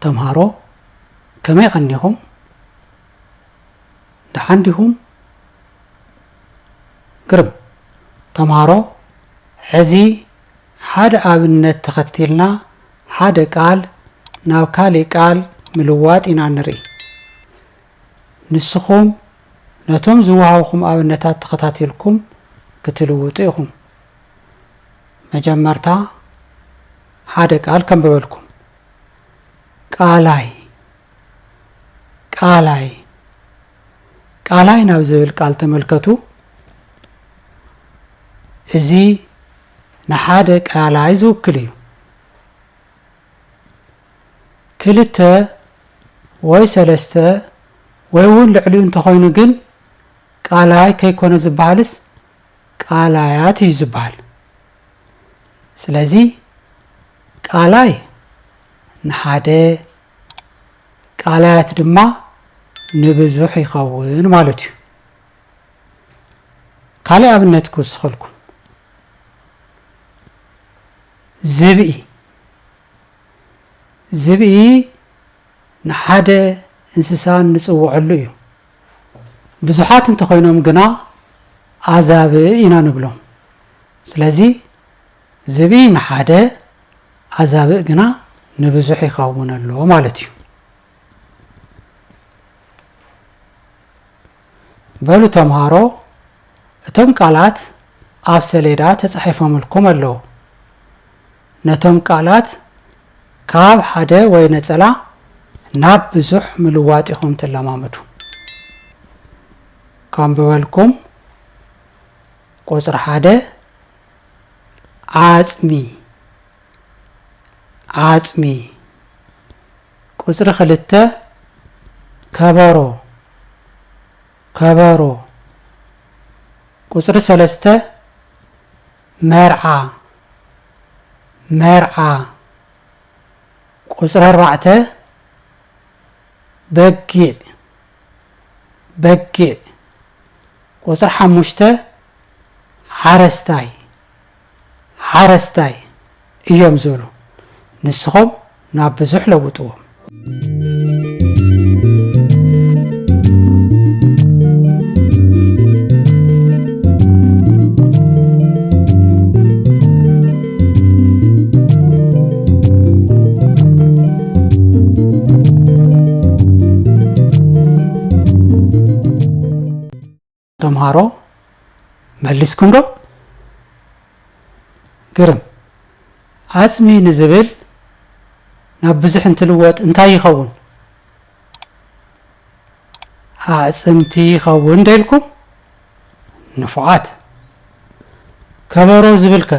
ተምሃሮ፣ ከመይ ቀኒኹም? ደሓን ዲኹም? ግርም። ተምሃሮ፣ ሕዚ ሓደ ኣብነት ተኸቲልና ሓደ ቃል ናብ ካሊእ ቃል ምልዋጥ ኢና ንርኢ። ንስኹም ነቶም ዝወሃብኹም ኣብነታት ተኸታቲልኩም ክትልውጡ ኢኹም። መጀመርታ ሓደ ቃል ከንብበልኩም። ቃላይ፣ ቃላይ፣ ቃላይ ናብ ዝብል ቃል ተመልከቱ። እዚ ንሓደ ቃላይ ዝውክል እዩ። ክልተ ወይ ሰለስተ ወይ እውን ልዕሊኡ እንተኾይኑ ግን ቃላይ ከይኮነ ዝበሃልስ ቃላያት እዩ ዝበሃል። ስለዚ ቃላይ ንሓደ፣ ቃላያት ድማ ንብዙሕ ይኸውን ማለት እዩ። ካልእ ኣብነት ክውስኸልኩም። ዝብኢ። ዝብኢ ንሓደ እንስሳ እንጽውዐሉ እዩ። ብዙሓት እንተኾይኖም ግና ኣዛብእ ኢና ንብሎም። ስለዚ ዝብኢ ንሓደ፣ ኣዛብእ ግና ንብዙሕ ይኸውን ኣሎ ማለት እዩ። በሉ ተምሃሮ፣ እቶም ቃላት ኣብ ሰሌዳ ተጻሒፎምልኩም ኣለዉ። ነቶም ቃላት ካብ ሓደ ወይ ነጸላ ናብ ብዙሕ ምልዋጥ ኢኹም ትለማመዱ። ከንብበልኩም። ቁጽሪ ሓደ፣ ዓጽሚ፣ ዓጽሚ። ቁጽሪ ክልተ፣ ከበሮ፣ ከበሮ። ቁጽሪ ሰለስተ፣ መርዓ፣ መርዓ። ቁጽሪ ኣርባዕተ፣ በጊዕ፣ በጊዕ። ቁጽሪ ሓሙሽተ፣ ሓረስታይ፣ ሓረስታይ እዮም ዝብሉ። ንስኹም ናብ ብዙሕ ለውጥዎም። ተምሃሮ፣ መሊስኩም ዶ? ግርም። ዓጽሚ ንዝብል ናብ ብዙሕ እንትልወጥ እንታይ ይኸውን? ኣዕጽምቲ ይኸውን ዶ ኢልኩም? ንፉዓት። ከበሮ ዝብልከ?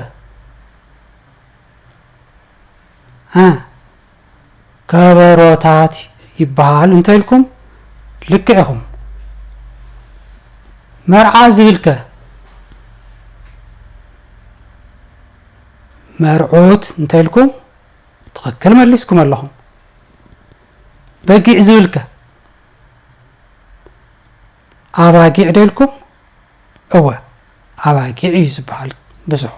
እ፣ ከበሮታት ይበሃል እንተኢልኩም ልክዕ ኢኹም። መርዓ ዝብልከ? መርዑት እንተኢልኩም ትኽክል መሊስኩም ኣለኹም። በጊዕ ዝብልከ? ኣባጊዕ ዶ ኢልኩም? እወ፣ ኣባጊዕ እዩ ዝበሃል ብዙሑ።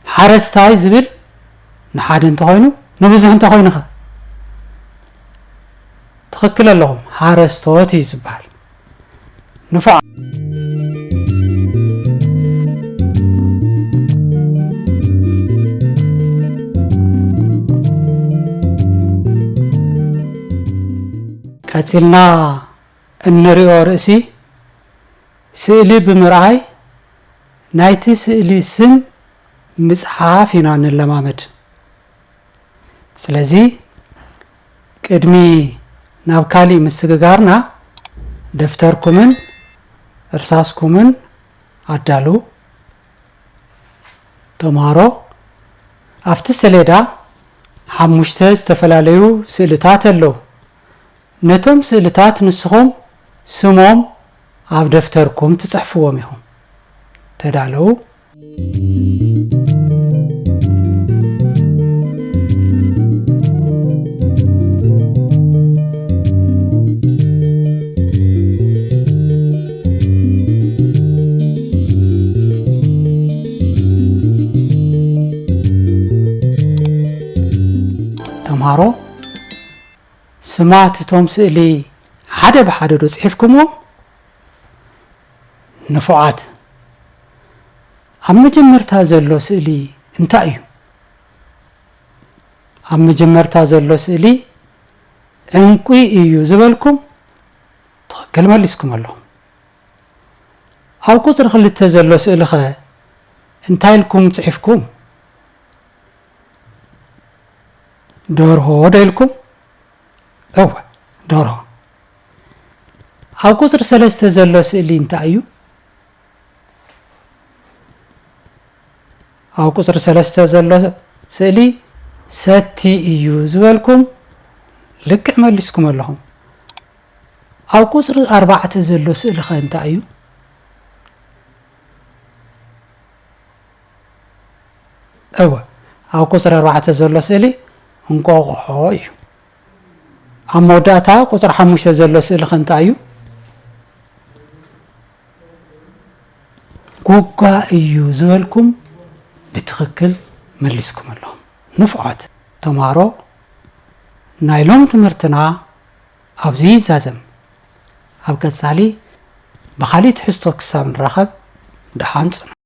ሓረስታይ ዝብል ንሓደ እንተኾይኑ፣ ንብዙሕ እንተኾይኑኸ? ትኽክል ኣለኹም፣ ሓረስቶት እዩ ዝበሃል። ንፉዓት። ቀጺልና እንሪኦ ርእሲ ስእሊ ብምርኣይ ናይቲ ስእሊ ስም ምጽሓፍ ኢና ንለማመድ። ስለዚ ቅድሚ ናብ ካሊእ ምስግጋርና ደፍተርኩምን እርሳስኩምን ኣዳልዉ። ተምሃሮ፣ ኣብቲ ሰሌዳ ሓሙሽተ ዝተፈላለዩ ስእልታት ኣለዉ። ነቶም ስእልታት ንስኹም ስሞም ኣብ ደፍተርኩም ትጽሕፍዎም ኢኹም። ተዳለዉ። ተምሃሮ፣ ስማት እቶም ስእሊ ሓደ ብሓደ ዶ ጽሒፍኩምዎም? ንፉዓት። ኣብ መጀመርታ ዘሎ ስእሊ እንታይ እዩ? ኣብ መጀመርታ ዘሎ ስእሊ ዕንቁ እዩ ዝበልኩም ትኽክል መሊስኩም ኣለኹም። ኣብ ቁጽሪ ክልተ ዘሎ ስእሊ ኸ እንታይ ኢልኩም ጽሒፍኩም? ደርሆ ዶ ኢልኩም? እወ፣ ደርሆ። ኣብ ቁጽሪ ሰለስተ ዘሎ ስእሊ እንታይ እዩ? ኣብ ቁጽሪ ሰለስተ ዘሎ ስእሊ ሰቲ እዩ ዝበልኩም ልክዕ መሊስኩም ኣለኹም። ኣብ ቁጽሪ ኣርባዕተ ዘሎ ስእሊ ኸ እንታይ እዩ? እወ፣ ኣብ ቁጽሪ ኣርባዕተ ዘሎ ስእሊ እንቋቑሖ እዩ። ኣብ መወዳእታ ቁጽሪ ሓሙሽተ ዘሎ ስእሊ ኸ እንታይ እዩ? ጉጋ እዩ ዝበልኩም ብትኽክል መሊስኩም ኣለኹም። ንፉዓት ተምሃሮ፣ ናይ ሎም ትምህርትና ኣብዚ ይዛዘም። ኣብ ቀጻሊ ብኻልእ ትሕዝቶ ክሳብ ንራኸብ ደሓን ጽኑ።